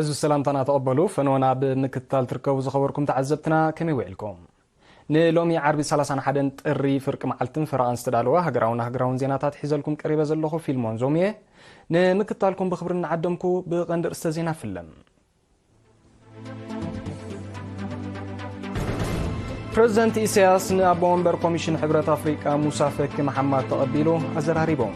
እዚ ሰላምታና ተቐበሉ። ፈነወና ብምክትታል ትርከቡ ዝኸበርኩም ተዓዘብትና ከመይ ውዒልኩም? ንሎሚ ዓርቢ ሰላሳን ሓደን ጥሪ ፍርቂ መዓልትን ፈረቓን ዝተዳለወ ሃገራውን ኣህጉራውን ዜናታት ሒዘልኩም ቀሪበ ዘለኹ ፊልሞን ዞምየ። ንምክትታልኩም ብኽብሪ እናዓደምኩ ብቐንዲ ርእስተ ዜና ፍለም። ፕረዚደንት ኢሳያስ ንኣቦ ወንበር ኮሚሽን ሕብረት ኣፍሪቃ ሙሳ ፈኪ መሓማድ ተቐቢሉ ኣዘራሪቦም።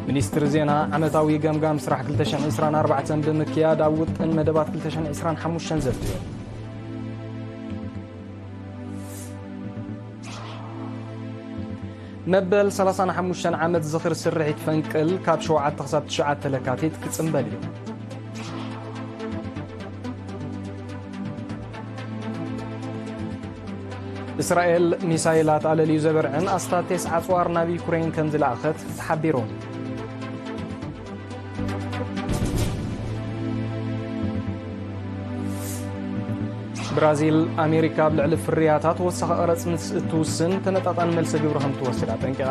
ሚኒስትሪ ዜና ዓመታዊ ገምጋም ስራሕ ክልተ ሽሕን ዕስራን ኣርባዕተን ብምክያድ ኣብ ውጥን መደባት ክልተ ሽሕን ዕስራን ሓሙሽተን ዘትዩ። መበል ሰላሳን ሓሙሽተን ዓመት ዝኽሪ ስርሒት ፈንቅል ካብ ሸውዓተ ክሳብ ትሽዓተ ለካቲት ክጽንበል እዩ። እስራኤል ሚሳይላት ኣለልዩ ዘበርዕን ኣስታት ተስዓ ኣጽዋር ናብ ዩክሬን ከም ዝለኣኸት ተሓቢሩ። ብራዚል፣ ኣሜሪካ ኣብ ልዕሊ ፍርያታ ተወሳኺ ቀረጽ ምስ እትውስን፣ ተመጣጣኒ መልሲ ግብሪ ከም ትወስድ ኣጠንቂቓ።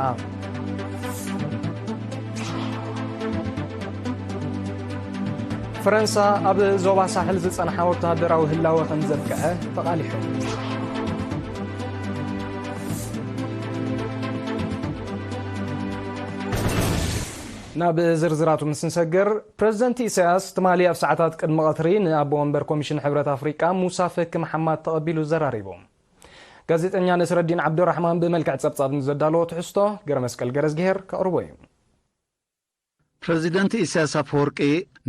ፈረንሳ ኣብ ዞባ ሳሕል ዝጸንሓ ወተሃደራዊ ህላወ ከም ዘብቅዐ ተቓሊሑ። ናብ ዝርዝራቱ ምስ ንሰግር፣ ፕረዚደንት ኢሳያስ ትማሊ ኣብ ሰዓታት ቅድሚ ቀትሪ ንኣቦ ወንበር ኮሚሽን ሕብረት ኣፍሪቃ ሙሳ ፈኪ መሓማድ ተቐቢሉ ዘራሪቡ። ጋዜጠኛ ነስረዲን ዓብዱራሕማን ብመልክዕ ጸብጻብ ንዘዳለዎ ትሕዝቶ ገረመስቀል ገረዝግሄር ከቕርቦ እዩ። ፕረዚደንት ኢሳያስ ኣፈወርቂ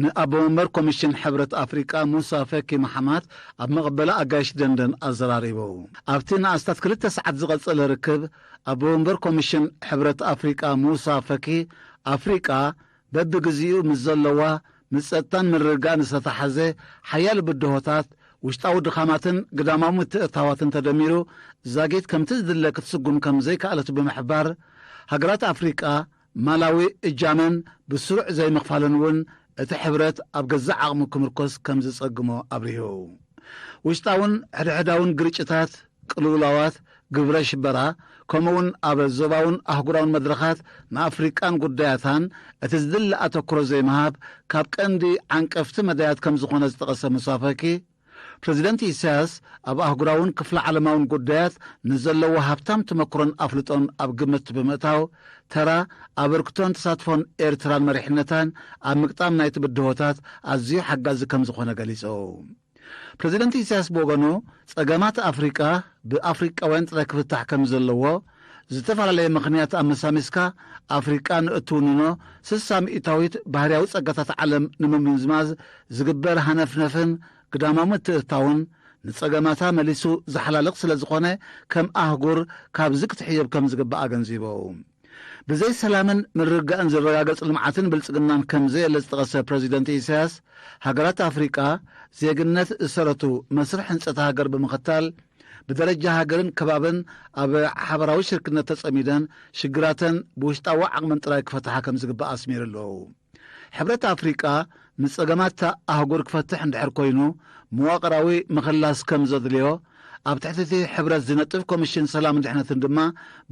ንኣቦ ወንበር ኮሚሽን ሕብረት ኣፍሪቃ ሙሳ ፈኪ መሓማት ኣብ መቐበሊ ኣጋይሽ ደንደን ኣዘራሪቡ። ኣብቲ ንኣስታት ክልተ ሰዓት ዝቐጸለ ርክብ፣ ኣቦ ወንበር ኮሚሽን ሕብረት ኣፍሪቃ ሙሳ ፈኪ፣ ኣፍሪቃ በብግዚኡ ምስ ዘለዋ ምስ ጸጥታን ምርግጋእን ዝተታሓዘ ሓያሎ ብድሆታት፣ ውሽጣዊ ድኻማትን ግዳማዊ ምትእትታዋትን ተደሚሩ፣ ዛጊት ከምቲ ዝድለ ክትስጉም ከም ዘይከኣለት ብምሕባር፣ ሃገራት ኣፍሪቃ ማላዊ እጃመን ብስሩዕ ዘይምኽፋለን እውን እቲ ሕብረት ኣብ ገዛእ ዓቕሙ ክምርኮስ ከም ዝጸግሞ ኣብሪሁ። ውሽጣውን ሕድሕዳውን ግርጭታት፣ ቅልውላዋት፣ ግብረ ሽበራ፣ ከምኡውን ኣብ ዞባውን ኣህጉራውን መድረኻት ንኣፍሪቃን ጉዳያታን እቲ ዝድለ ኣተኩሮ ዘይምሃብ ካብ ቀንዲ ዓንቀፍቲ መዳያት ከም ዝኾነ ዝጠቐሰ ሙሳ ፈኪ፣ ፕረዚደንት ኢሳያስ ኣብ ኣህጉራውን ክፍለ ዓለማውን ጉዳያት ንዘለዎ ሃብታም ተመክሮን ኣፍልጦን ኣብ ግምት ብምእታው፣ ተራ፣ ኣበርክቶን ተሳትፎን ኤርትራን መሪሕነታን ኣብ ምግጣም ናይቲ ብድሆታት ኣዝዩ ሓጋዚ ከም ዝኾነ ገሊጹ። ፕረዚደንት ኢሳያስ ብወገኑ፣ ጸገማት ኣፍሪቃ ብኣፍሪቃውያን ጥራይ ክፍታሕ ከም ዘለዎ፣ ዝተፈላለየ ምኽንያት ኣመሳሚስካ ኣፍሪቃ ንእትውንኖ ስሳ ሚእታዊት ባህርያዊ ጸጋታት ዓለም ንምምዝማዝ ዝግበር ሃነፍነፍን ግዳማዊ ምትእትታውን፣ ንጸገማታ መሊሱ ዝሓላልኽ ስለ ዝኾነ፣ ከም ኣህጉር ካብዚ ክትሕየብ ከም ዝግባእ ኣገንዚቡ። ብዘይ ሰላምን ምርግጋእን ዝረጋገጽ ልምዓትን ብልጽግናን ከም ዘየለ ዝጠቐሰ ፕረዚደንት ኢሳያስ፣ ሃገራት ኣፍሪቃ ዜግነት ዝሰረቱ መስርሕ ህንጸት ሃገር ብምኽታል፣ ብደረጃ ሃገርን ከባብን ኣብ ሓበራዊ ሽርክነት ተጸሚደን ሽግራተን ብውሽጣዊ ዓቕመን ጥራይ ክፈትሓ ከም ዝግባእ ኣስሚሩሉ። ሕብረት ኣፍሪቃ ንጸገማት እታ ኣህጉር ክፈትሕ እንድሕር ኮይኑ፣ መዋቕራዊ ምኽላስ ከም ዘድልዮ፣ ኣብ ትሕቲ እቲ ሕብረት ዝነጥፍ ኮሚሽን ሰላምን ድሕነትን ድማ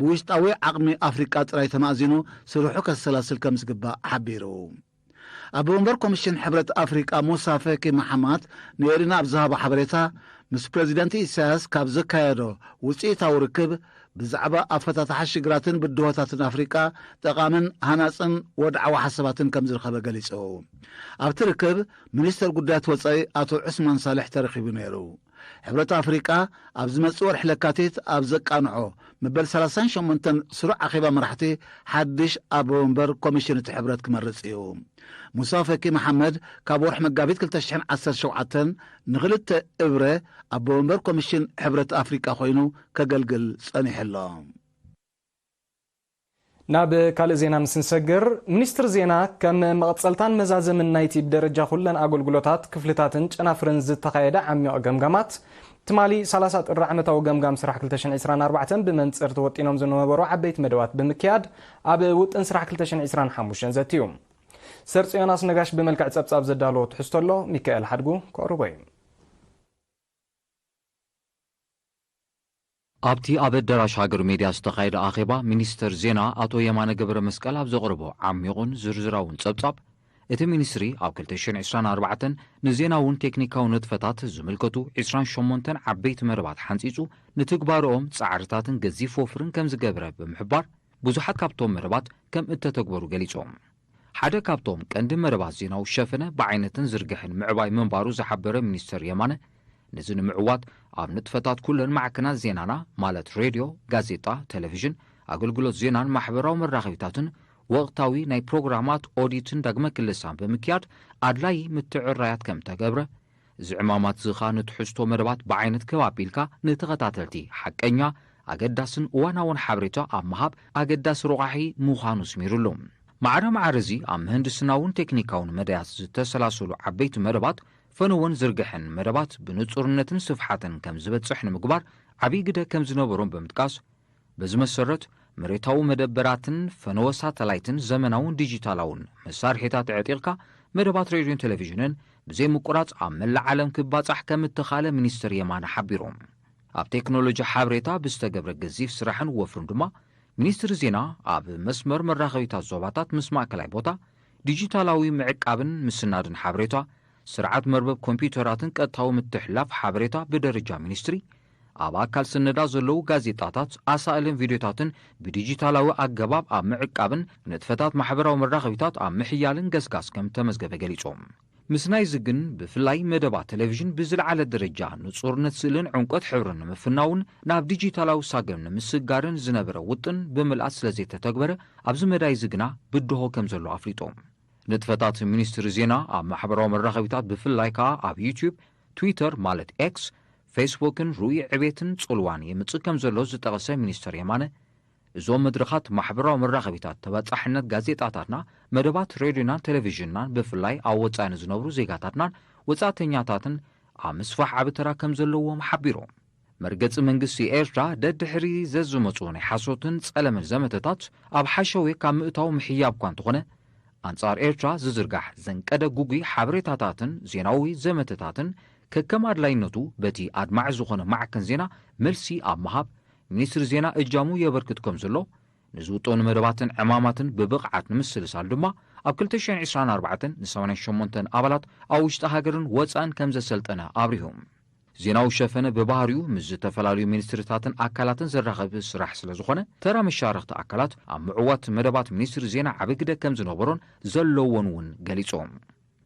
ብውሽጣዊ ዓቕሚ ኣፍሪቃ ጥራይ ተማእዚኑ ስርሑ ከሰላስል ከም ዝግባእ ሓቢሩ። ኣቦ ወንበር ኮሚሽን ሕብረት ኣፍሪቃ ሙሳ ፈኪ መሓማት ንኤሪና ኣብ ዝሃቦ ሓበሬታ፣ ምስ ፕረዚደንት ኢሳያስ ካብ ዘካየዶ ውጽኢታዊ ርክብ፣ ብዛዕባ ኣፈታትሓ ሽግራትን ብድሆታትን ኣፍሪቃ ጠቓምን ሃናጽን ወድዓዊ ሓሳባትን ከም ዝረኸበ ገሊጹ። ኣብቲ ርክብ፣ ሚኒስተር ጉዳያት ወጻኢ ኣቶ ዑስማን ሳልሕ ተረኺቡ ነይሩ። ሕብረት ኣፍሪቃ ኣብ ዝመጽእ ወርሒ ለካቲት ኣብ ዘቃንዖ መበል ሰላሳን ሸሞንተን ስሩዕ ኣኼባ መራሕቲ ሓድሽ ኣቦ ወንበር ኮሚሽን እቲ ሕብረት ክመርጽ እዩ። ሙሳ ፈኪ መሓመድ ካብ ወርሒ መጋቢት ክልተ ሽሕን ዓሰርተ ሸውዓተን ንኽልተ እብረ ኣቦ ወንበር ኮሚሽን ሕብረት ኣፍሪቃ ኮይኑ ከገልግል ጸኒሑ ኣሎ። ናብ ካልእ ዜና ምስ ንሰግር፣ ሚኒስትሪ ዜና ከም መቐጸልታን መዛዘምን ናይቲ ብደረጃ ኩለን ኣገልግሎታት፣ ክፍልታትን ጨናፍርን ዝተኻየደ ዓሚቕ ገምጋማት፣ ትማሊ ሰላሳ ጥሪ ዓመታዊ ገምጋም ስራሕ ክልተ ሽሕን ዕስራን ኣርባዕተን ብመንጽር ተወጢኖም ዝነበሩ ዓበይቲ መደባት ብምክያድ፣ ኣብ ውጥን ስራሕ ክልተ ሽሕን ዕስራን ሓሙሽተን ዘትዩ። ሰርጽዮናስ ነጋሽ ብመልክዕ ጸብጻብ ዘዳለዎ ትሕዝቶ ኣሎ፣ ሚካኤል ሓድጉ ከቕርቦ እዩ። ኣብቲ ኣብ ኣዳራሽ ሃገር ሜድያ ዝተኻየደ ኣኼባ፣ ሚኒስተር ዜና ኣቶ የማነ ገብረ መስቀል ኣብ ዘቕረቦ ዓሚቑን ዝርዝራውን ጸብጻብ፣ እቲ ሚኒስትሪ ኣብ ክልተ ሽሕን ዕስራን ኣርባዕተን ንዜናውን ቴክኒካውን ንጥፈታት ዝምልከቱ ዕስራን ሸሞንተን ዓበይቲ መደባት ሓንጺጹ፣ ንትግባረኦም ጻዕርታትን ገዚፍ ወፍርን ከም ዝገብረ ብምሕባር፣ ብዙሓት ካብቶም መደባት ከም እተተግበሩ ገሊጾም። ሓደ ካብቶም ቀንዲ መደባት ዜናዊ ሸፈነ ብዓይነትን ዝርግሐን ምዕባይ ምንባሩ ዝሓበረ ሚኒስተር የማነ፣ ነዚ ንምዕዋት ኣብ ንጥፈታት ኩለን ማዕከናት ዜናና፣ ማለት ሬድዮ፣ ጋዜጣ፣ ቴሌቪዥን፣ ኣገልግሎት ዜናን ማሕበራዊ መራኸቢታትን፣ ወቕታዊ ናይ ፕሮግራማት ኦዲትን ዳግመ ክልሳን ብምክያድ ኣድላዪ ምትዕራያት ከም ተገብረ፣ እዚ ዕማማት እዚ ኸኣ ንትሕዝቶ መደባት ብዓይነት ክብ ኣቢልካ ንተኸታተልቲ ሓቀኛ፣ ኣገዳስን እዋናውን ሓበሬታ ኣብ ምሃብ ኣገዳሲ ረቋሒ ምዃኑ ኣስሚሩሉ። ማዕረ ማዕረ እዚ ኣብ ምህንድስናውን ቴክኒካውን መዳያት ዝተሰላሰሉ ዓበይቲ መደባት ፈነወን ዝርግሐን መደባት ብንጹርነትን ስፍሓትን ከም ዝበጽሕ ንምግባር ዓብዪ ግደ ከም ዝነበሮም ብምጥቃስ፣ በዚ መሰረት፣ መሬታዊ መደበራትን ፈነወ ሳተላይትን ዘመናውን ዲጂታላውን መሳርሒታት ኣዕጢቕካ፣ መደባት ሬድዮን ቴሌቪዥንን ብዘይ ምቁራጽ ኣብ መላእ ዓለም ክባጻሕ ከም እተኻእለ ሚኒስትር የማነ ሓቢሮም። ኣብ ቴክኖሎጂ ሓበሬታ ብዝተገብረ ገዚፍ ስራሕን ወፍርን ድማ፣ ሚኒስትሪ ዜና ኣብ መስመር መራኸቢታት ዞባታት ምስ ማእከላይ ቦታ፣ ዲጂታላዊ ምዕቃብን ምስናድን ሓበሬታ፣ ስርዓት መርበብ ኮምፒውተራትን ቀጥታዊ ምትሕልላፍ ሓበሬታ ብደረጃ ሚኒስትሪ፣ ኣብ ኣካል ስነዳ ዘለዉ ጋዜጣታት፣ ኣሳእልን ቪድዮታትን ብዲጂታላዊ ኣገባብ ኣብ ምዕቃብን ንጥፈታት ማሕበራዊ መራኸቢታት ኣብ ምሕያልን ገስጋስ ከም ተመዝገበ ገሊጾም። ምስ ናይዚ ግን፣ ብፍላይ መደባት ቴሌቪዥን ብዝለዓለ ደረጃ ንጹርነት ስእልን ዕምቆት ሕብርን ንምፍናውን ናብ ዲጂታላዊ ሳገም ንምስጋርን ዝነበረ ውጥን ብምልኣት ስለ ዘይተተግበረ፣ ኣብዚ መዳይ እዚ ግና ብድሆ ከም ዘሎ ኣፍሊጦም። ንጥፈታት ሚኒስትሪ ዜና ኣብ ማሕበራዊ መራኸቢታት፣ ብፍላይ ከኣ ኣብ ዩትዩብ፣ ትዊተር ማለት ኤክስ፣ ፌስቡክን ርኡይ ዕቤትን ጽልዋን የምጽእ ከም ዘሎ ዝጠቐሰ ሚኒስተር የማነ፣ እዞም መድረኻት ማሕበራዊ መራኸቢታት ተባጻሕነት ጋዜጣታትና፣ መደባት ሬድዮናን ቴሌቪዥንናን፣ ብፍላይ ኣብ ወጻኢ ንዝነብሩ ዜጋታትናን ወጻእተኛታትን ኣብ ምስፋሕ ዓቢ ተራ ከም ዘለዎም ሓቢሮም። መርገጺ መንግስቲ ኤርትራ ደድሕሪ ዘዝመጹ ናይ ሓሶትን ጸለመን ዘመተታት ኣብ ሓሸውየ ካብ ምእታው ምሕያብ እኳ እንተኾነ፣ ኣንጻር ኤርትራ ዝዝርጋሕ ዘንቀደ ጉጉይ ሓበሬታታትን ዜናዊ ዘመተታትን ከከም ኣድላይነቱ በቲ ኣድማዒ ዝኾነ ማዕከን ዜና መልሲ ኣብ ምሃብ ሚኒስትሪ ዜና እጃሙ የበርክት ከም ዘሎ፣ ንዝውጠኑ መደባትን ዕማማትን ብብቕዓት ንምስልሳል ድማ ኣብ ክልተ ሽሕን ዕስራን ኣርባዕተን ን ሰማንያን ሸሞንተን ኣባላት ኣብ ውሽጢ ሃገርን ወጻእን ከም ዘሰልጠነ ኣብሪሁ። ዜናዊ ሸፈነ ብባህሪኡ ምስ ዝተፈላለዩ ሚኒስትሪታትን ኣካላትን ዘራኽብ ስራሕ ስለ ዝኾነ፣ ተራ መሻርኽቲ ኣካላት ኣብ ምዕዋት መደባት ሚኒስትሪ ዜና ዓቢ ግደ ከም ዝነበሮን ዘለዎን እውን ገሊጾም።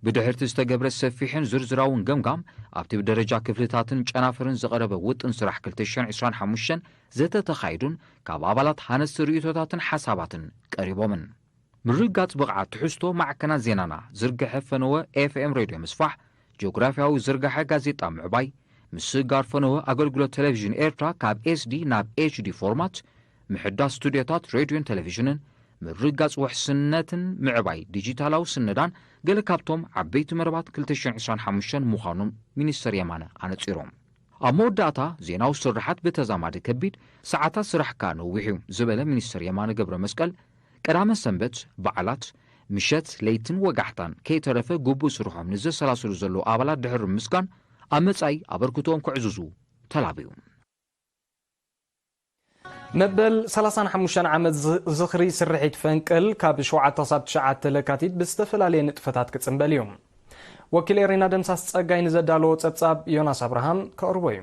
ብድሕርቲ ዝተገብረ ሰፊሕን ዝርዝራውን ገምጋም፣ ኣብቲ ብደረጃ ክፍልታትን ጨናፍርን ዝቐረበ ውጥን ስራሕ ክልተ ሽሕን ዕስራን ሓሙሽተን ዘተ ተኻይዱን ካብ ኣባላት ሃነስቲ ርእይቶታትን ሓሳባትን ቀሪቦምን። ምርግጋጽ ብቕዓት ትሕዝቶ ማዕከናት ዜናና፣ ዝርግሐ ፈነወ ኤፍኤም ሬድዮ ምስፋሕ፣ ጂኦግራፍያዊ ዝርጋሐ ጋዜጣ ምዕባይ፣ ምስግጋር ፈነወ ኣገልግሎት ቴሌቪዥን ኤርትራ ካብ ኤስዲ ናብ ኤችዲ ፎርማት፣ ምሕዳስ ስቱድዮታት ሬድዮን ቴሌቪዥንን፣ ምርግጋጽ ውሕስነትን ምዕባይ ዲጂታላዊ ስነዳን ገለ ካብቶም ዓበይቲ መደባት ክልተ ሽሕን ዕስራን ሓሙሽተን ምዃኖም ሚኒስተር የማነ ኣነጺሮም። ኣብ መወዳእታ፣ ዜናዊ ስርሓት ብተዛማዲ ከቢድ፣ ሰዓታት ስራሕ ከኣ ነዊሕ እዩ ዝበለ ሚኒስተር የማነ ገብረ መስቀል፣ ቀዳመ ሰንበት፣ በዓላት፣ ምሸት፣ ለይትን ወጋሕታን ከይተረፈ ግቡእ ስርሖም ንዘሰላስሉ ዘለዉ ኣባላት ድሕሪ ምምስጋን፣ ኣብ መጻኢ ኣበርክቶኦም ከዕዝዙ ተላብዩ። መበል ሰላሳን ሓሙሽተን ዓመት ዝ-፣ ዝኽሪ ስርሒት ፈንቅል ካብ ሸውዓተ ክሳብ ትሽዓተ ለካቲት ብዝተፈላለየ ንጥፈታት ክጽንበል እዩ። ወኪል ኤሪና ደምሳስ ጸጋይ ንዘዳለዎ ጸብጻብ ዮናስ ኣብርሃም ከቕርቦ እዩ።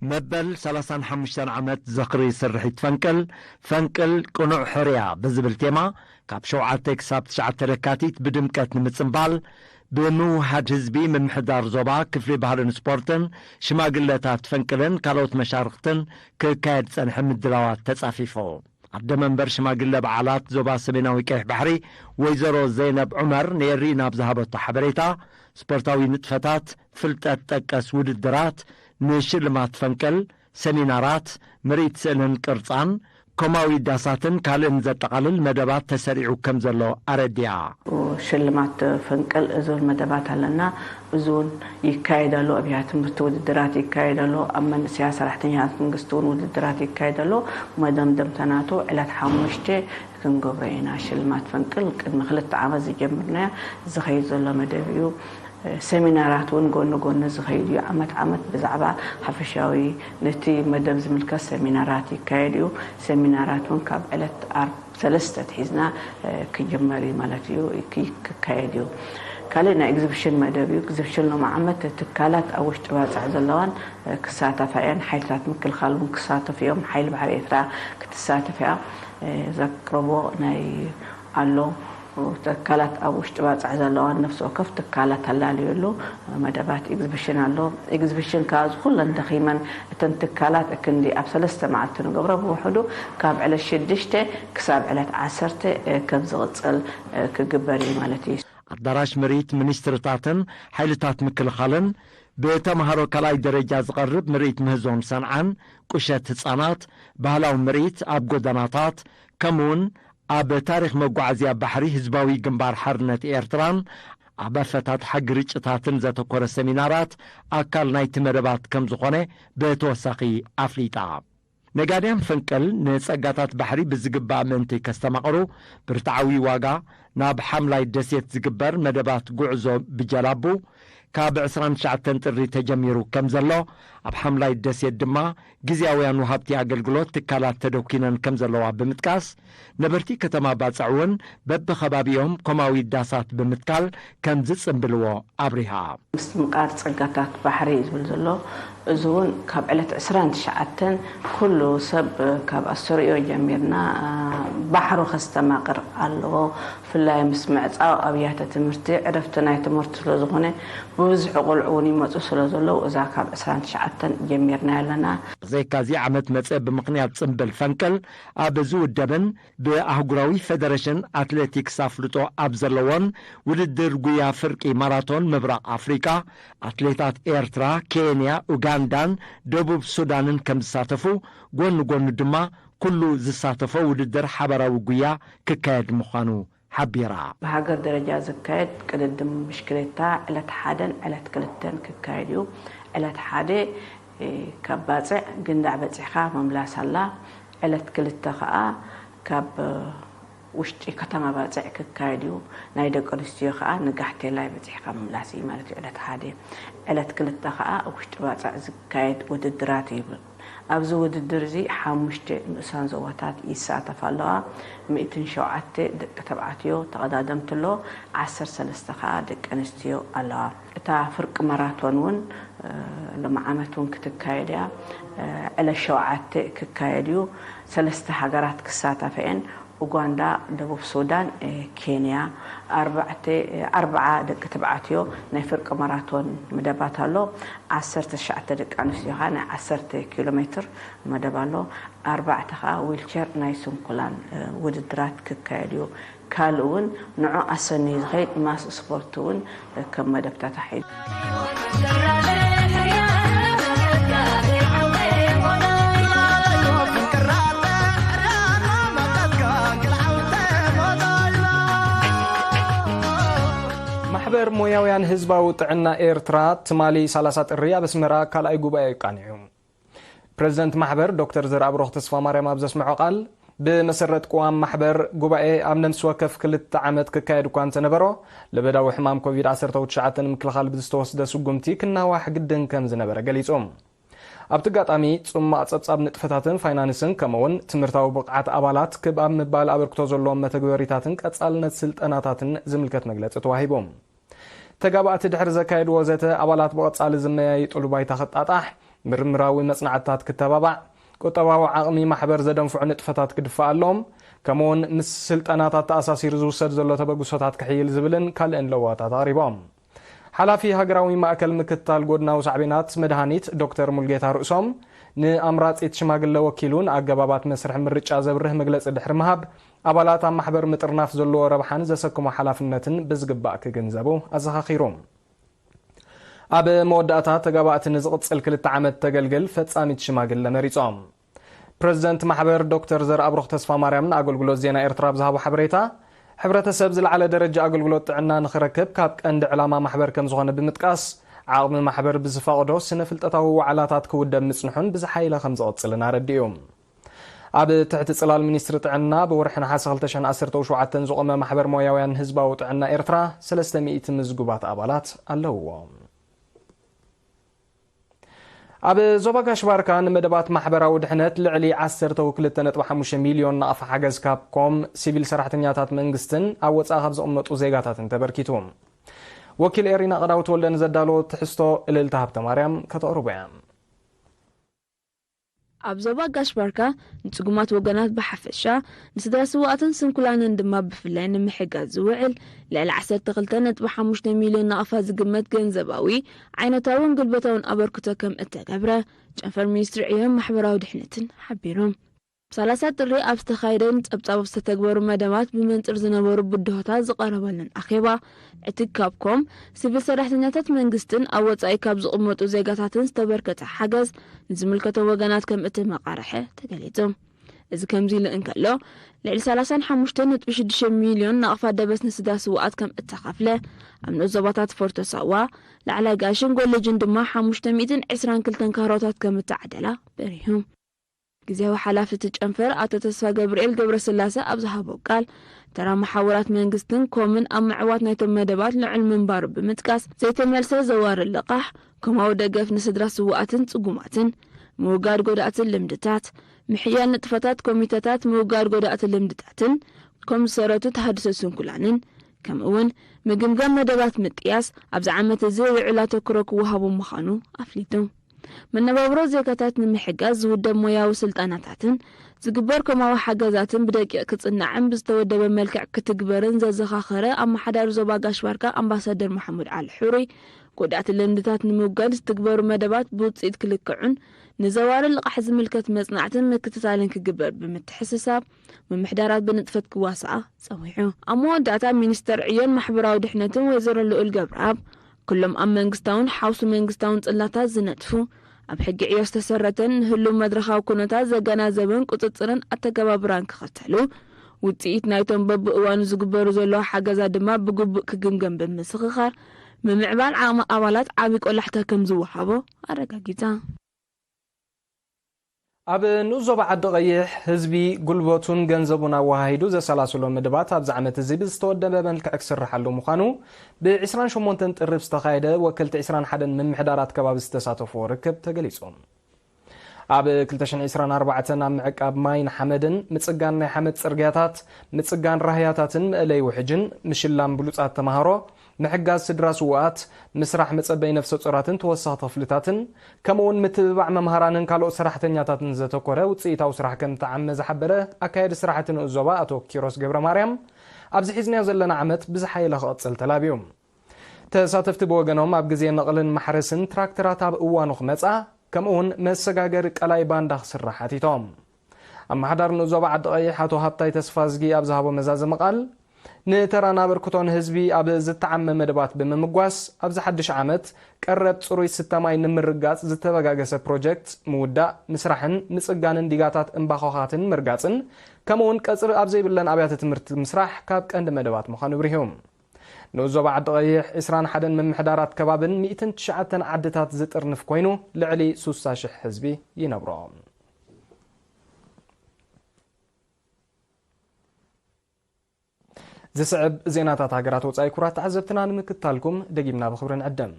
መበል ሰላሳን ሓሙሽተን ዓመት ዝኽሪ ስርሒት ፈንቅል፣ ፈንቅል ቅኑዕ ሕርያ ብዝብል ቴማ፣ ካብ ሸውዓተ ክሳብ ትሽዓተ ለካቲት ብድምቀት ንምጽንባል፣ ብምውሃድ ህዝቢ ምምሕዳር ዞባ፣ ክፍሊ ባህልን ስፖርትን፣ ሽማግለታት ፈንቅልን ካልኦት መሻርኽትን ክካየድ ዝጸንሐ ምድላዋት ተጻፊፉ። ኣደ መንበር ሽማግለ በዓላት ዞባ ሰሜናዊ ቀይሕ ባሕሪ ወይዘሮ ዘይነብ ዑመር ንኤሪ ናብ ዝሃበቶ ሓበሬታ፣ ስፖርታዊ ንጥፈታት፣ ፍልጠት ጠቀስ ውድድራት፣ ንሽልማት ፈንቅል፣ ሰሚናራት፣ ምርኢት ስእልን ቅርጻን፣ ኮማዊ ዳሳትን ካልእን ዘጠቓልል መደባት ተሰሪዑ ከም ዘሎ ኣረዲኣ። ሽልማት ፈንቅል ዝብል መደባት ኣለና። እዚ እውን ይካየድ ኣሎ። ኣብያ ትምህርቲ ውድድራት ይካየድ ኣሎ። ኣብ መንእሰያ ሰራሕተኛታት መንግስቲ እውን ውድድራት ይካየድ ኣሎ። መደምደምታ ናቱ ዕለት ሓሙሽተ ክንገብሮ ኢና። ሽልማት ፈንቅል ቅድሚ ክልተ ዓመት ዝጀምርናዮ ዝኸይድ ዘሎ መደብ እዩ። ሰሚናራት እውን ጎኒ ጎኒ ዝኸይድ እዩ። ዓመት ዓመት ብዛዕባ ሓፈሻዊ ነቲ መደብ ዝምልከት ሰሚናራት ይካየድ እዩ። ሰሚናራት እውን ካብ ዕለት ዓርብ ሰለስተ ኣትሒዝና ክጅመር እዩ ማለት እዩ፣ ክካየድ እዩ። ካልእ ናይ ኤግዚቢሽን መደብ እዩ። ኤግዚቢሽን ሎም ዓመት ትካላት ኣብ ውሽጢ ባፅዕ ዘለዋን ክሳተፋ እየን። ሓይልታት ምክልኻል እውን ክሳተፉ እዮም። ሓይሊ ባሕሪ ኤርትራ ክትሳተፍ እያ። ዘቅርቦ ናይ ኣሎ ትካላት ኣብ ውሽጢ ባፅዕ ዘለዋን ነፍሲ ወከፍ ትካላት ኣላልየሉ መደባት ኤግዚቢሽን ኣሎ። ኤግዚቢሽን ከዓ እዚ ኩለን ደኺመን እተን ትካላት እክንዲ ኣብ ሰለስተ መዓልቲ ንገብሮ ብውሕዱ ካብ ዕለት ሽዱሽተ ክሳብ ዕለት ዓሰርተ ከም ዝቕፅል ክግበር እዩ ማለት እዩ። ኣዳራሽ ምርኢት ሚኒስትርታትን ሓይልታት ምክልኻልን ብተምሃሮ ካልኣይ ደረጃ ዝቐርብ ምርኢት ምህዞን ሰንዓን፣ ቁሸት ህፃናት፣ ባህላዊ ምርኢት ኣብ ጎደናታት፣ ከምኡውን ኣብ ታሪኽ መጓዓዝያ ባሕሪ ህዝባዊ ግንባር ሓርነት ኤርትራን ኣብ ኣፈታትሓ ግርጭታትን ዘተኮረ ሰሚናራት ኣካል ናይቲ መደባት ከም ዝኾነ ብተወሳኺ ኣፍሊጣ። ነጋድያን ፈንቅል ንጸጋታት ባሕሪ ብዝግባእ ምእንቲ ከስተማቕሩ ብርትዓዊ ዋጋ ናብ ሓምላይ ደሴት ዝግበር መደባት ጉዕዞ ብጀላቡ ካብ ዕስራን ትሽዓተን ጥሪ ተጀሚሩ ከም ዘሎ፣ ኣብ ሓምላይ ደሴት ድማ ግዝያውያን ወሃብቲ ኣገልግሎት ትካላት ተደኲነን ከም ዘለዋ ብምጥቃስ፣ ነበርቲ ከተማ ባጽዕ እውን በብኸባቢኦም ኮማዊ ዳሳት ብምትካል ከም ዝጽንብልዎ ኣብሪሃ። ምስትምቓር ጸጋታት ባሕሪ እዩ ዝብል ዘሎ። እዚ እውን ካብ ዕለት ዕስራን ትሽዓተን ኩሉ ሰብ ካብ ኣስተርእዮ ጀሚርና ባሕሩ ከስተማቕር ኣለዎ። ብፍላይ ምስ ምዕጻው ኣብያተ ትምህርቲ ዕረፍቲ ናይ ትምህርቲ ስለ ዝኾነ ብብዝሒ ቆልዑ እውን ይመጹ ስለ ዘለዉ እዛ ካብ ዕስራን ትሽዓተን ጀሚርናያ ኣለና። ብዘይካ እዚ ዓመት መጸ ብምኽንያት ጽንብል ፈንቅል ኣብ ዝውደብን ብኣህጉራዊ ፌደሬሽን ኣትሌቲክስ ኣፍልጦ ኣብ ዘለዎን ውድድር ጉያ ፍርቂ ማራቶን ምብራቕ ኣፍሪቃ ኣትሌታት ኤርትራ፣ ኬንያ፣ ኡጋንዳን ደቡብ ሱዳንን ከም ዝሳተፉ፣ ጎኒ ጎኒ ድማ ኩሉ ዝሳተፎ ውድድር ሓባራዊ ጉያ ክካየድ ምዃኑ ሓቢራ። ብሃገር ደረጃ ዝካየድ ቅድድም ብሽክሌታ ዕለት ሓደን ዕለት ክልተን ክካየድ እዩ። ዕለት ሓደ ካብ ባፅዕ ግንዳዕ በፂሕኻ ምምላስ ኣላ። ዕለት ክልተ ከዓ ካብ ውሽጢ ከተማ ባፅዕ ክካየድ እዩ። ናይ ደቂ ኣንስትዮ ከዓ ንጋሕቴላይ በፂሕካ ምምላስ እዩ ማለት እዩ ዕለት ሓደ። ዕለት ክልተ ከዓ ኣብ ውሽጢ ባፅዕ ዝካየድ ውድድራት እዩ። ኣብዚ ውድድር እዚ ሓሙሽተ ንኡሳን ዞባታት ይሳተፋ ኣለዋ። ሚእትን ሸውዓተ ደቂ ተባዕትዮ ተቐዳደምቲ ኣሎ፣ ዓሰርተ ሰለስተ ከዓ ደቂ ኣንስትዮ ኣለዋ። እታ ፍርቂ ማራቶን እውን ሎም ዓመት እውን ክትካየድ እያ። ዕለት ሸውዓተ ክካየድ እዩ። ሰለስተ ሃገራት ክሳተፋ እየን። ኡጋንዳ፣ ደቡብ ሱዳን፣ ኬንያ። ኣርባዕተ ኣርብዓ ደቂ ተባዕትዮ ናይ ፍርቂ ማራቶን መደባት ኣሎ። ዓሰርተ ትሽዓተ ደቂ ኣንስትዮ ከዓ ናይ ዓሰርተ ኪሎ ሜትር መደብ ኣሎ። ኣርባዕተ ከዓ ዊልቸር ናይ ስንኩላን ውድድራት ክካየድ እዩ። ካልእ እውን ንዑ ኣሰንዩ ዝኸይድ ማስ ስፖርት እውን ከም መደብ ተታሒዙ። ማሕበር ሞያውያን ህዝባዊ ጥዕና ኤርትራ ትማሊ ሰላሳ ጥሪ ኣብ ኣስመራ ካልኣይ ጉባኤ ኣቃኒዑ። ፕረዚደንት ማሕበር ዶክተር ዘርኣብሩኽ ተስፋማርያም ኣብ ዘስምዖ ቃል፣ ብመሰረት ቅዋም ማሕበር ጉባኤ ኣብ ነፍሲ ወከፍ ክልተ ዓመት ክካየድ እኳ እንተነበሮ፣ ለበዳዊ ሕማም ኮቪድ ዓሰርተ ትሽዓተ ንምክልኻል ብዝተወስደ ስጉምቲ ክናዋሕ ግድን ከም ዝነበረ ገሊጹ። ኣብቲ ኣጋጣሚ ጽማቕ ጸብጻብ ንጥፈታትን ፋይናንስን ከምኡውን ትምህርታዊ ብቕዓት ኣባላት ክብ ኣብ ምባል ኣበርክቶ ዘለዎም መተግበሪታትን ቀጻልነት ስልጠናታትን ዝምልከት መግለጺ ተዋሂቡ። ተጋባእቲ ድሕሪ ዘካየድዎ ዘተ ኣባላት ብቐጻሊ ዝመያይጡሉ ባይታ ክጣጣሕ፣ ምርምራዊ መጽናዕትታት ክተባባዕ፣ ቁጠባዊ ዓቕሚ ማሕበር ዘደንፍዑ ንጥፈታት ክድፋኣሎም፣ ከምኡውን ምስ ስልጠናታት ተኣሳሲሩ ዝውሰድ ዘሎ ተበግሶታት ክሕይል ዝብልን ካልእን ለዋታት ኣቕሪቦም። ሓላፊ ሃገራዊ ማእከል ምክትታል ጎድናዊ ሳዕቤናት መድሃኒት ዶክተር ሙልጌታ ርእሶም ንኣምራጺት ሽማግለ ወኪሉ ንኣገባባት መስርሕ ምርጫ ዘብርህ መግለጺ ድሕሪ ምሃብ፣ ኣባላት ኣብ ማሕበር ምጥርናፍ ዘለዎ ረብሓን ዘሰክሞ ሓላፍነትን ብዝግባእ ክግንዘቡ ኣዘኻኺሩ። ኣብ መወዳእታ ተጋባእቲ ንዝቕጽል ክልተ ዓመት ተገልግል ፈጻሚት ሽማግለ መሪጾም። ፕረዚደንት ማሕበር ዶክተር ዘርኣብሩኽ ተስፋማርያም ንኣገልግሎት ዜና ኤርትራ ኣብ ዝሃቦ ሓበሬታ፣ ሕብረተሰብ ዝለዓለ ደረጃ ኣገልግሎት ጥዕና ንኽረክብ ካብ ቀንዲ ዕላማ ማሕበር ከም ዝኾነ ብምጥቃስ፣ ዓቕሚ ማሕበር ብዝፈቕዶ ስነ ፍልጠታዊ ዋዕላታት ክውደብ ምጽንሑን ብዝሓይለ ከም ዝቕጽልን ኣረዲኡ። ኣብ ትሕቲ ጽላል ሚኒስትሪ ጥዕና ብወርሒ ነሓሰ ክልተ ሽሕን ዓሰርተ ሸውዓተን ዝቖመ ማሕበር ሞያውያን ህዝባዊ ጥዕና ኤርትራ ሰለስተ ሚእቲ ምዝጉባት ኣባላት ኣለውዎ። ኣብ ዞባ ጋሽ ባርካ ንመደባት ማሕበራዊ ድሕነት ልዕሊ ዓሰርተ ክልተ ነጥቢ ሓሙሽተ ሚልዮን ናቕፋ ሓገዝ ካብ ኮም፣ ሲቪል ሰራሕተኛታት መንግስትን ኣብ ወጻኢ ካብ ዝቕመጡ ዜጋታትን ተበርኪቱ። ወኪል ኤሪና ቀዳውት ወልደ ንዘዳለዎ ትሕዝቶ እልልታ ሃብተ ማርያም ከተቕርቦ እያ። ኣብ ዞባ ጋሽ ባርካ ንጽጉማት ወገናት ብሓፈሻ፣ ንስድራ ስውኣትን ስንኩላንን ድማ ብፍላይ ንምሕጋዝ ዝውዕል ልዕሊ ዓሰርተ ክልተ ነጥቢ ሓሙሽተ ሚልዮን ናቕፋ ዝግመት ገንዘባዊ፣ ዓይነታውን ግልበታውን ኣበርክቶ ከም እተገብረ ጨንፈር ሚኒስትሪ ዕዮን ማሕበራዊ ድሕነትን ሓቢሩ። ሰላሳ ጥሪ ኣብ ዝተኻየደን ጸብጻብ ዝተተግበሩ መደባት ብመንጽር ዝነበሩ ብድሆታት ዝቐረበሉን ኣኼባ፣ እቲ ካብ ኮም፣ ሲቪል ሰራሕተኛታት መንግስትን ኣብ ወጻኢ ካብ ዝቕመጡ ዜጋታትን ዝተበርከተ ሓገዝ ንዝምልከቶም ወገናት ከም እተመቓርሐ ተገሊጹ። እዚ ከምዚ ኢሉ እንከሎ፣ ልዕሊ ሰላሳን ሓሙሽተን ነጥቢ ሽዱሽተ ሚልዮን ናቕፋ ደበስ ንስድራ ስውኣት ከም እተኸፍለ፣ ኣብ ንኡስ ዞባታት ፎርቶ ሳዋ፣ ላዕላይ ጋሽን ጎለጅን ድማ ሓሙሽተ ሚእትን ዕስራን ክልተን ካሮታት ከም እተዓደላ በሪሁ። ግዜያዊ ሓላፊ እቲ ጨንፈር ኣቶ ተስፋ ገብርኤል ገብረስላሴ ኣብ ዝሃቦ ቃል፣ ተራ መሓውራት መንግስትን ኮምን ኣብ ምዕዋት ናይቶም መደባት ልዑል ምንባሩ ብምጥቃስ፣ ዘይተመልሰ ዘዋሪ ልቓሕ፣ ኮማዊ ደገፍ ንስድራ ስውኣትን ጽጉማትን፣ ምውጋድ ጎዳእትን ልምድታት፣ ምሕያል ንጥፈታት ኮሚተታት ምውጋድ ጎዳእቲ ልምድታትን ኮም ዝሰረቱ ተሃድሶ ስንኩላንን፣ ከምኡ እውን ምግምጋም መደባት ምጥያስ ኣብዚ ዓመት እዚ ልዑል ኣተኩሮ ክወሃቦ ምዃኑ ኣፍሊጡ። መነባብሮ ዜጋታት ንምሕጋዝ ዝውደብ ሞያዊ ስልጠናታትን ዝግበር ኮማዊ ሓገዛትን ብደቂቕ ክጽናዕን ብዝተወደበ መልክዕ ክትግበርን ዘዘኻኸረ ኣመሓዳሪ ዞባ ጋሽ ባርካ ኣምባሳደር መሓሙድ ዓሊ ሕሩይ፣ ጎዳእቲ ልምድታት ንምውጋድ ዝትግበሩ መደባት ብውጽኢት ክልክዑን ንዘዋሪ ልቓሕ ዝምልከት መጽናዕትን ምክትታልን ክግበር ብምትሕስሳብ፣ ምምሕዳራት ብንጥፈት ክዋስኣ ጸዊዑ። ኣብ መወዳእታ ሚኒስተር ዕዮን ማሕበራዊ ድሕነትን ወይዘሮ ልኡል ገብረኣብ፣ ኩሎም ኣብ መንግስታውን ሓውሲ መንግስታውን ጽላታት ዝነጥፉ፣ ኣብ ሕጊ ዕዮ ዝተሰረተን ንህሉው መድረኻዊ ኩነታት ዘገናዘበን ቁጽጽርን ኣተገባብራን ክኽተሉ፣ ውጽኢት ናይቶም በብእዋኑ ዝግበሩ ዘለዉ ሓገዛት ድማ ብግቡእ ክግምገም ብምስኽኻር፣ ምምዕባል ዓቕሚ ኣባላት ዓቢ ቆላሕታ ከም ዝወሃቦ ኣረጋጊጻ። ኣብ ንኡስ ዞባ ዓዲ ቀይሕ፣ ህዝቢ ጉልበቱን ገንዘቡን ኣወሃሂዱ ዘሰላስሎ መደባት ኣብዚ ዓመት እዚ ብዝተወደበ መልክዕ ክስርሓሉ ምዃኑ፣ ብ ዕስራን ሸሞንተን ጥሪ ዝተኻየደ ወከልቲ ዕስራን ሓደን ምምሕዳራት ከባቢ ዝተሳተፍዎ ርክብ ተገሊጹ። ኣብ ክልተ ሽሕን ዕስራን ኣርባዕተን ኣብ ምዕቃብ ማይን ሓመድን፣ ምጽጋን ናይ ሓመድ ጽርግያታት፣ ምጽጋን ራህያታትን መእለይ ውሕጅን፣ ምሽላም ብሉጻት ተማሃሮ፣ ምሕጋዝ ስድራ ስዉኣት፣ ምስራሕ መጸበይ ነፍሰ ጾራትን ተወሰኽቲ ክፍልታትን፣ ከምኡ'ውን ምትብባዕ መምሃራንን ካልኦት ሰራሕተኛታትን ዘተኮረ ውጽኢታዊ ስራሕ ከም እተዓመ ዝሓበረ ኣካያዲ ስራሕቲ ንኡስ ዞባ ኣቶ ኪሮስ ገብረ ማርያም፣ ኣብዚ ሒዝናዮ ዘለና ዓመት ብዝሓየለ ክቕጽል ተላብዩ። ተሳተፍቲ ብወገኖም፣ ኣብ ግዜ ነቕልን ማሕረስን ትራክተራት ኣብ እዋኑ ክመጻ፣ ከምኡ'ውን መሰጋገሪ ቀላይ ባንዳ ክስራሕ ሓቲቶም። ኣመሓዳሪ ንኡስ ዞባ ዓዲ ቀይሕ ኣቶ ሃብታይ ተስፋዝጊ ኣብ ዝሃቦ መዛዘሚ ቃል፣ ንተራን ኣበርክቶን ህዝቢ ኣብ ዝተዓመ መደባት ብምምጓስ፣ ኣብዚ ሓድሽ ዓመት ቀረብ ጽሩይ ስተ ማይ ንምርጋጽ ዝተበጋገሰ ፕሮጀክት ምውዳእ፣ ምስራሕን ምጽጋንን ዲጋታት እምባኾኻትን ምርጋጽን፣ ከምኡ'ውን ቀጽሪ ኣብ ዘይብለን ኣብያተ ትምህርቲ ምስራሕ ካብ ቀንዲ መደባት ምዃኑ ኣብሪሁ። ንኡስ ዞባ ዓዲ ቀይሕ፣ ዕስራን ሓደን ምምሕዳራት ከባብን ሚእትን ትሽዓተን ዓድታት ዝጥርንፍ ኮይኑ፣ ልዕሊ ሱሳ ሽሕ ህዝቢ ይነብሮ። ዝስዕብ ዜናታት ሃገራት ወጻኢ፣ ክቡራት ተዓዘብትና፣ ንምክትታልኩም ደጊምና ብኽብሪ ንዕድም።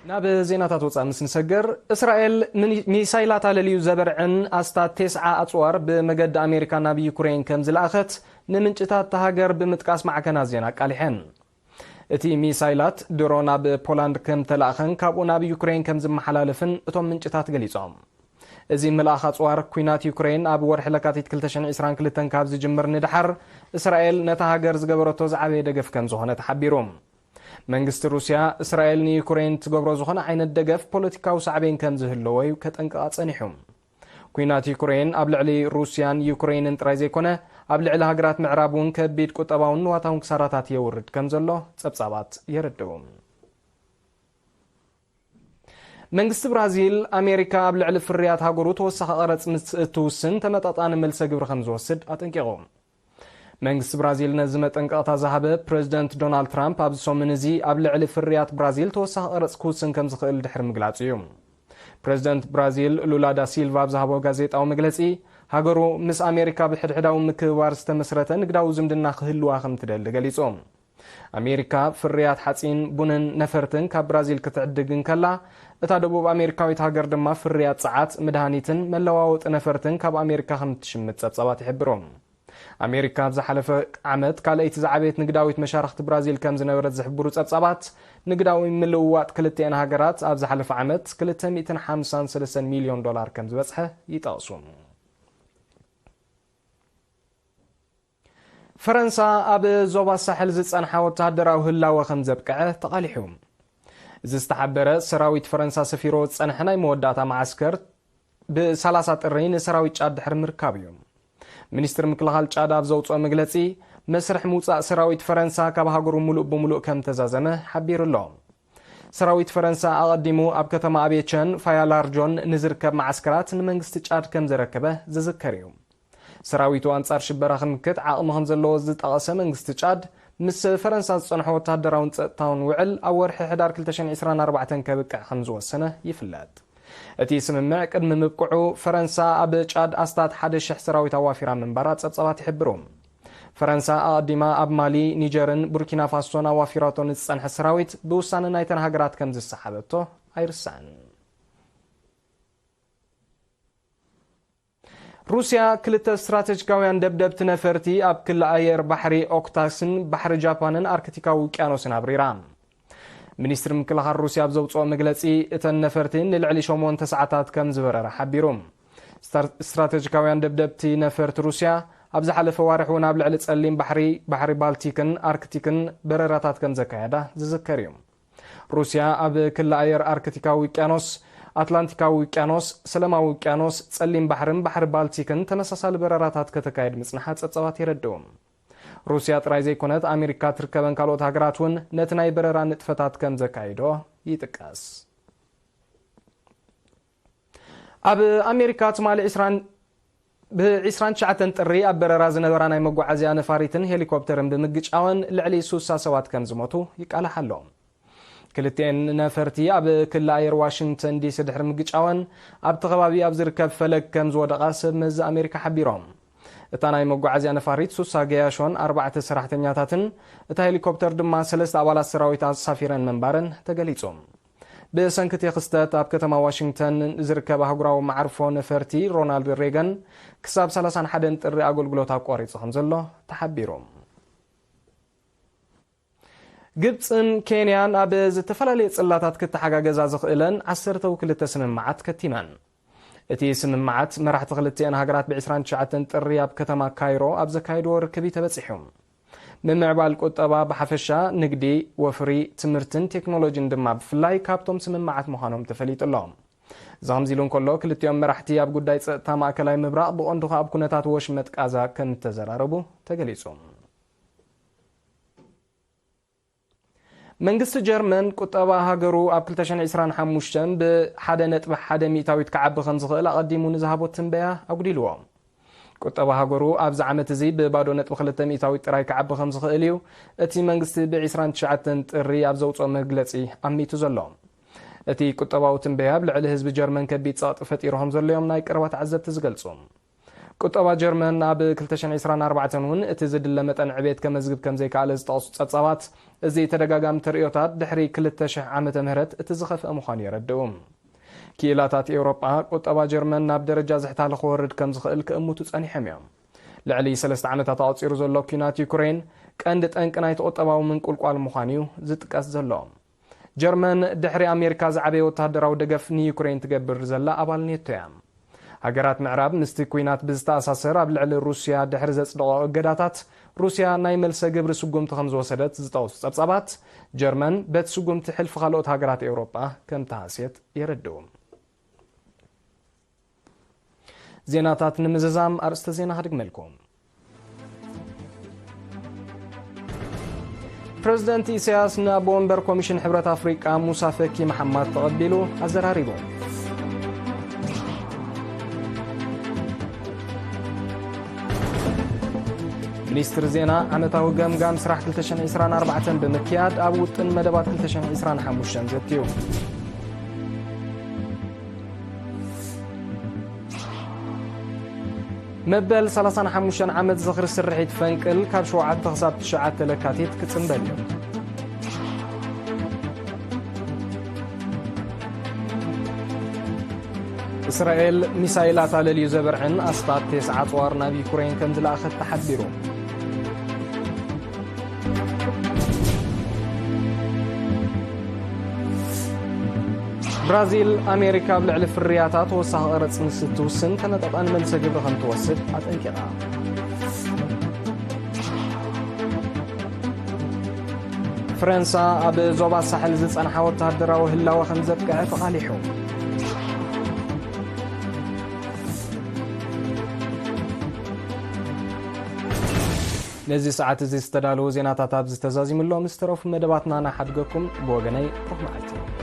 ናብ ዜናታት ወጻኢ ምስ ንሰገር፣ እስራኤል ምን-፣ ሚሳይላት ኣለልዩ ዘበርዕን ኣስታት ቴስዓ ኣጽዋር ብመገዲ ኣሜሪካ ናብ ዩክሬን ከም ዝለኣኸት ንምንጭታት እታ ሃገር ብምጥቃስ ማዕከናት ዜና ኣቃሊሐን። እቲ ሚሳይላት ድሮ ናብ ፖላንድ ከም ተላእኸን ካብኡ ናብ ዩክሬን ከም ዝመሓላለፍን እቶም ምንጭታት ገሊጾም። እዚ ምልኣኽ ኣጽዋር፣ ኲናት ዩክሬን ኣብ ወርሒ ለካቲት ክልተ ሽሕን ዕስራን ክልተን ካብ ዝጅምር ንደሓር፣ እስራኤል ነታ ሃገር ዝገበረቶ ዝዓበየ ደገፍ ከም ዝኾነ ተሓቢሩ። መንግስቲ ሩስያ፣ እስራኤል ንዩክሬን ትገብሮ ዝኾነ ዓይነት ደገፍ ፖለቲካዊ ሳዕቤን ከም ዝህለዎ እዩ ከጠንቅቓ ጸኒሑ። ኲናት ዩክሬን ኣብ ልዕሊ ሩስያን ዩክሬንን ጥራይ ዘይኮነ፣ ኣብ ልዕሊ ሃገራት ምዕራብ እውን ከቢድ ቁጠባውን ንዋታውን ክሳራታት የውርድ ከም ዘሎ ጸብጻባት የረድኡ። መንግስቲ ብራዚል፣ ኣሜሪካ ኣብ ልዕሊ ፍርያት ሃገሩ ተወሳኺ ቀረጽ ምስ እትውስን ተመጣጣኒ መልሰ ግብሪ ከም ዝወስድ ኣጠንቂቑ። መንግስቲ ብራዚል ነዚ መጠንቀቕታ ዝሃበ ፕረዚደንት ዶናልድ ትራምፕ ኣብዚ ሰሙን እዚ ኣብ ልዕሊ ፍርያት ብራዚል ተወሳኺ ቀረጽ ክውስን ከም ዝኽእል ድሕሪ ምግላጹ እዩ። ፕረዚደንት ብራዚል ሉላ ዳ ሲልቫ ኣብ ዝሃቦ ጋዜጣዊ መግለጺ፣ ሃገሩ ምስ ኣሜሪካ ብሕድሕዳዊ ምክብባር ዝተመስረተ ንግዳዊ ዝምድና ክህልዋ ከም ትደሊ ገሊጹ። ኣሜሪካ ፍርያት ሓጺን፣ ቡንን ነፈርትን ካብ ብራዚል ክትዕድግ እንከላ፣ እታ ደቡብ ኣሜሪካዊት ሃገር ድማ ፍርያት ጸዓት፣ መድሃኒትን መለዋወጢ ነፈርትን ካብ ኣሜሪካ ከም ትሽምት ጸብጻባት ይሕብሩ። ኣሜሪካ ኣብ ዝሓለፈ ዓመት ካልኣይቲ ዝዓበየት ንግዳዊት መሻርኽቲ ብራዚል ከም ዝነበረት ዝሕብሩ ጸብጻባት፣ ንግዳዊ ምልውዋጥ ክልቲኤን ሃገራት ኣብ ዝሓለፈ ዓመት ክልተ ሚእትን ሓምሳን ሰለስተን ሚልዮን ዶላር ከም ዝበጽሐ ይጠቕሱ። ፈረንሳ ኣብ ዞባ ሳሕል ዝጸንሓ ወተሃደራዊ ህላወ ከም ዘብቅዐ ተቓሊሑ። እዚ ዝተሓበረ፣ ሰራዊት ፈረንሳ ሰፊሮ ዝጸንሐ ናይ መወዳእታ መዓስከር ብ30 ጥሪ ንሰራዊት ጫድ ድሕሪ ምርካብ እዩ። ሚኒስትሪ ምክልኻል ጫድ ኣብ ዘውፅኦ መግለፂ፣ መስርሕ ምውፃእ ሰራዊት ፈረንሳ ካብ ሃገሩ ሙሉእ ብሙሉእ ከም ተዛዘመ ሓቢሩ ኣሎ። ሰራዊት ፈረንሳ ኣቐዲሙ ኣብ ከተማ ኣቤቸን ፋያላርጆን ንዝርከብ መዓስከራት ንመንግስቲ ጫድ ከም ዘረከበ ዝዝከር እዩ። ሰራዊቱ ኣንጻር ሽበራ ክምክት ዓቕሚ ከም ዘለዎ ዝጠቐሰ መንግስቲ ጫድ፣ ምስ ፈረንሳ ዝጸንሖ ወተሃደራውን ጸጥታውን ውዕል ኣብ ወርሒ ሕዳር ክልተ ሽሕን ዕስራን ኣርባዕተን ከብቅዕ ከም ዝወሰነ ይፍለጥ። እቲ ስምምዕ ቅድሚ ምብቅዑ፣ ፈረንሳ ኣብ ጫድ ኣስታት ሓደ ሽሕ ሰራዊት ኣዋፊራ ምንባራ ጸብጻባት ይሕብሩ። ፈረንሳ ኣቐዲማ ኣብ ማሊ፣ ኒጀርን ቡርኪና ፋሶን ኣዋፊራቶ ንዝጸንሐ ሰራዊት ብውሳነ ናይተን ሃገራት ከም ዝሰሓበቶ ኣይርሳዕን። ሩስያ ክልተ ስትራተጂካውያን ደብደብቲ ነፈርቲ ኣብ ክሊ ኣየር ባሕሪ ኦክታስን ባሕሪ ጃፓንን ኣርክቲካዊ ውቅያኖስን ኣብሪራ። ሚኒስትሪ ምክልኻል ሩስያ ኣብ ዘውፅኦ መግለፂ፣ እተን ነፈርቲ ንልዕሊ ሸሞንተ ሰዓታት ከም ዝበረራ ሓቢሩ። ስታር-፣ ስትራተጂካውያን ደብደብቲ ነፈርቲ ሩስያ ኣብ ዝሓለፈ ዋርሕ እውን ኣብ ልዕሊ ጸሊም ባሕሪ፣ ባሕሪ ባልቲክን ኣርክቲክን በረራታት ከም ዘካየዳ ዝዝከር እዩ። ሩስያ ኣብ ክሊ ኣየር ኣርክቲካዊ ውቅያኖስ፣ ኣትላንቲካዊ ውቅያኖስ፣ ሰላማዊ ውቅያኖስ፣ ጸሊም ባሕርን ባሕሪ ባልቲክን ተመሳሳሊ በረራታት ከተካይድ ምጽንሓ ጸብጻባት የረድኡ። ሩስያ ጥራይ ዘይኮነት፣ ኣሜሪካ ትርከበን ካልኦት ሃገራት እውን ነቲ ናይ በረራ ንጥፈታት ከም ዘካይዶ ይጥቀስ። ኣብ ኣሜሪካ ትማሊ ዕስራን ብ ዕስራን ትሽዓተን ጥሪ ኣብ በረራ ዝነበራ ናይ መጓዓዝያ ነፋሪትን ሄሊኮፕተርን ብምግጫወን ልዕሊ ሱሳ ሰባት ከም ዝሞቱ ይቃላሕ ኣሎ። ክልቲኤን ነፈርቲ ኣብ ክሊ ኣየር ዋሽንግተን ዲሲ ድሕሪ ምግጫወን፣ ኣብቲ ከባቢ ኣብ ዝርከብ ፈለግ ከም ዝወደቓ ሰብ መዚ ኣሜሪካ ሓቢሮም። እታ ናይ መጓዓዝያ ነፋሪት ሱሳ ገያሾን ኣርባዕተ ሰራሕተኛታትን፣ እታ ሄሊኮፕተር ድማ ሰለስተ ኣባላት ሰራዊት ኣሳፊረን ምንባረን ተገሊጹ። ብሰንኪ እቲ ክስተት፣ ኣብ ከተማ ዋሽንግተን ዝርከብ ኣህጉራዊ መዓርፎ ነፈርቲ ሮናልድ ሬገን ክሳብ ሰላሳን ሓደን ጥሪ ኣገልግሎት ኣቋሪጹ ከም ዘሎ ተሓቢሩ። ግብጽን ኬንያን ኣብ ዝተፈላለየ ጽላታት ክተሓጋገዛ ዝኽእለን ዓሰርተው ክልተ ስምምዓት ከቲመን። እቲ ስምምዓት መራሕቲ ክልቲኤን ሃገራት ብ ዕስራን ትሽዓተን ጥሪ ኣብ ከተማ ካይሮ ኣብ ዘካየድዎ ርክብ እዩ ተበጺሑ። ምምዕባል ቁጠባ ብሓፈሻ፣ ንግዲ፣ ወፍሪ፣ ትምህርትን ቴክኖሎጂን ድማ ብፍላይ ካብቶም ስምምዓት ምዃኖም ተፈሊጡ ኣሎ። እዚ ከምዚ ኢሉ እንከሎ፣ ክልቲኦም መራሕቲ ኣብ ጉዳይ ጸጥታ ማእከላይ ምብራቕ፣ ብቐንዱ ከኣ ኣብ ኩነታት ወሽመጥ ቃዛ ከም እተዘራረቡ ተገሊጹ። መንግስቲ ጀርመን ቁጠባ ሃገሩ ኣብ ክልተ ሽሕን ዕስራን ሓሙሽተን ብሓደ ነጥቢ ሓደ ሚእታዊት ክዓቢ ከም ዝኽእል ኣቐዲሙ ንዝሃቦ ትንበያ ኣጉዲልዎ። ቁጠባ ሃገሩ ኣብዚ ዓመት እዚ ብባዶ ነጥቢ ክልተ ሚእታዊት ጥራይ ክዓቢ ከም ዝኽእል እዩ እቲ መንግስቲ ብ ዕስራን ትሽዓተን ጥሪ ኣብ ዘውፅኦ መግለፂ ኣሚቱ ዘሎ። እቲ ቁጠባዊ ትንበያ ኣብ ልዕሊ ህዝቢ ጀርመን ከቢድ ጸቕጢ ፈጢሩ ከም ዘሎ እዮም ናይ ቀረባ ተዓዘብቲ ዝገልጹ። ቁጠባ ጀርመን ኣብ ክልተ ሽሕን ዕስራን ኣርባዕተን እውን እቲ ዝድለ መጠን ዕቤት ከመዝግብ ከም ዘይከኣለ ዝጠቕሱ ጸብጻባት፣ እዚ ተደጋጋሚ ተርእዮታት ድሕሪ ክልተ ሽሕ ዓመተ ምህረት እቲ ዝኸፍአ ምዃኑ የረድኡ። ክኢላታት ኤውሮጳ፣ ቁጠባ ጀርመን ናብ ደረጃ ዝሕታለ ክወርድ ከም ዝኽእል ክእምቱ ጸኒሖም እዮም። ልዕሊ ሰለስተ ዓመታት ኣቑጺሩ ዘሎ ኲናት ዩክሬን፣ ቀንዲ ጠንቂ ናይቲ ቁጠባዊ ምንቁልቋል ምዃኑ እዩ ዝጥቀስ ዘሎ። ጀርመን ድሕሪ ኣሜሪካ ዝዓበየ ወተሃደራዊ ደገፍ ንዩክሬን ትገብር ዘላ ኣባል ኔቶ እያ። ሃገራት ምዕራብ ምስቲ ኲናት ብዝተኣሳሰር ኣብ ልዕሊ ሩስያ ድሕሪ ዘጽደቖ እገዳታት፣ ሩስያ ናይ መልሰ ግብሪ ስጉምቲ ከም ዝወሰደት ዝጠቕሱ ጸብጻባት፣ ጀርመን በቲ ስጉምቲ ሕልፊ ካልኦት ሃገራት ኤውሮጳ ከም ተሃስየት የረድኡ። ዜናታት ንምዝዛም ኣርእስተ ዜና ክድግመልኩም። ፕረዚደንት ኢሳያስ ንኣቦ ወንበር ኮሚሽን ሕብረት ኣፍሪቃ ሙሳ ፈኪ መሓማድ ተቐቢሉ ኣዘራሪቡ። ሚኒስትሪ ዜና ዓመታዊ ገምጋም ስራሕ ክልተ ሽሕን ዕስራን ኣርባዕተን ብምክያድ ኣብ ውጥን መደባት ክልተ ሽሕን ዕስራን ሓሙሽተን ዘትዩ። መበል ሰላሳን ሓሙሽተን ዓመት ዝኽሪ ስርሒት ፈንቅል ካብ ሸውዓተ ክሳብ ትሽዓተ ለካቲት ክጽንበል እዩ። እስራኤል ሚሳይላት ኣለልዩ ዘበርዕን ኣስታት ቴስዓ ኣጽዋር ናብ ዩክሬን ከም ዝለኣኸት ተሓቢሩ። ብራዚል፣ ኣሜሪካ ኣብ ልዕሊ ፍርያታ ተወሳኺ ቀረጽ ምስ እትውስን ተመጣጣኒ መልሰ ግብሪ ከም ትወስድ ኣጠንቂቓ። ፈረንሳ ኣብ ዞባ ሳሕል ዝጸንሓ ወተሃደራዊ ህላወ ከም ዘብቅዐ ተቓሊሑ። ነዚ ሰዓት እዚ ዝተዳለዉ ዜናታት ኣብዚ ተዛዚሙ ኣሎ። ምስ ተረፉ መደባትና ናሓድገኩም። ብወገነይ ሩኽ መዓልቲ።